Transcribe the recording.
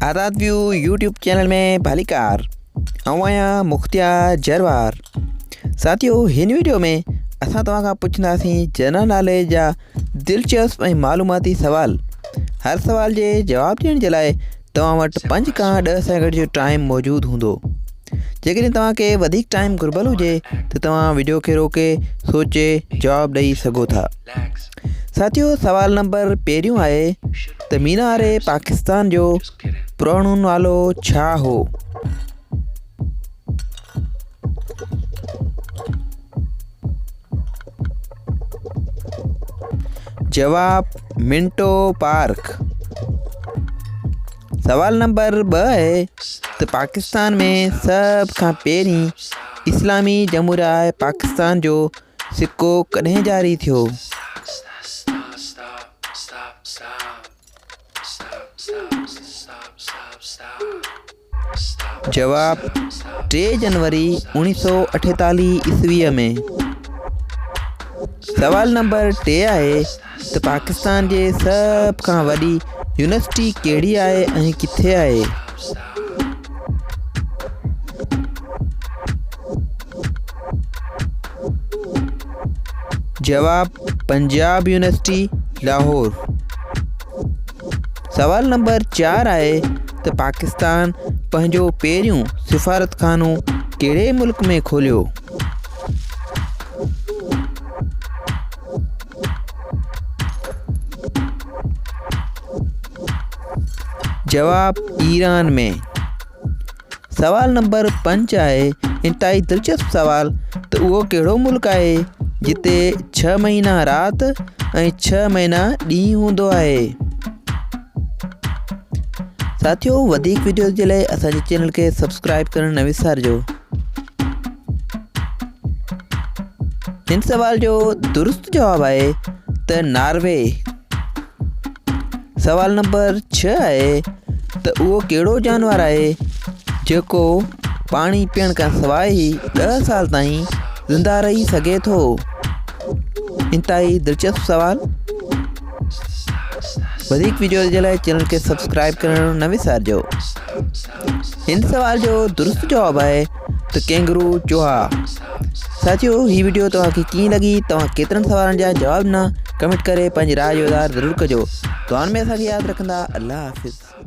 آزاد ويو YouTube channel ۾ ڀليڪار آئون آهيان مختيار جروار ساٿيو هن ويڊيو ۾ اسان توهان کان پڇنداسين جنرل ناليج جا دلچسپ ۽ معلوماتي سوال هر سوال جي جواب ڏيڻ جي لاء توهان وٽ پنج کان ڏهه سيڪنڊ جو ٽائيم موجود هوندو جيڪڏهن توهان کي وڌيڪ ٽائيم گهربل هجي ته توهان ويڊيو کي روڪي سوچي جواب ڏئي سگهو ٿا ساٿيو سوال نمبر پهريون آهي ته مينار پاڪستان جو پراڻو نالو ڇا هو؟ جواب منٽو پارڪ. سوال نمبر ٻه آهي ته پاڪستان ۾ سڀ کان پهرين اسلامي جمهوريه پاڪستان جو سڪو ڪڏهن جاري ٿيو؟ جواب، ٽي جنوري 1948 عيسويء ۾. سوال نمبر ٽي آهي ته پاڪستان جي سڀ کان وڏي يونيورسٽي ڪهڙي آهي ۽ ڪٿي آهي؟ جواب، پنجاب يونيورسٽي لاهور. سوال نمبر چار آهي ته پاڪستان پنهنجو پهريون سفارتخانو ڪهڙي ملڪ ۾ کوليو؟ جواب، ايران ۾. سوال نمبر پنج آهي انتهائي دلچسپ سوال ته اهو ڪهڙو ملڪ آهي جتي ڇهه مهينا رات ۽ ڇهه مهينا ڏينهن هوندو آهي. ساٿيو وڌيڪ وڊيوز جي لاء اسان جي چينل کي سبسڪرائب ڪرڻ نه وسارجو. هن سوال جو درست جواب آهي ته ناروي. سوال نمبر ڇهه آهي ته اهو ڪهڙو جانور آهي جيڪو پاڻي پيئڻ کان سواء ئي ڏهه سال تائين زنده رهي سگهي ٿو؟ انتهائي دلچسپ سوال. وڌيڪ وڊيوز جي لاء چينل کي سبسڪرائب ڪرڻ نه وسارجو. هن سوال جو درست جواب آهي ته ڪينگرو چوها. ساٿيو هي وڊيو توهان کي ڪيئن لڳي توهان ڪيترن سوالن جا جواب ڏنا ڪمينٽ ڪري پنهنجي راء جو اظهار ضرور ڪجو دعائن ۾ اسان کي ياد رکندا الله حافظ.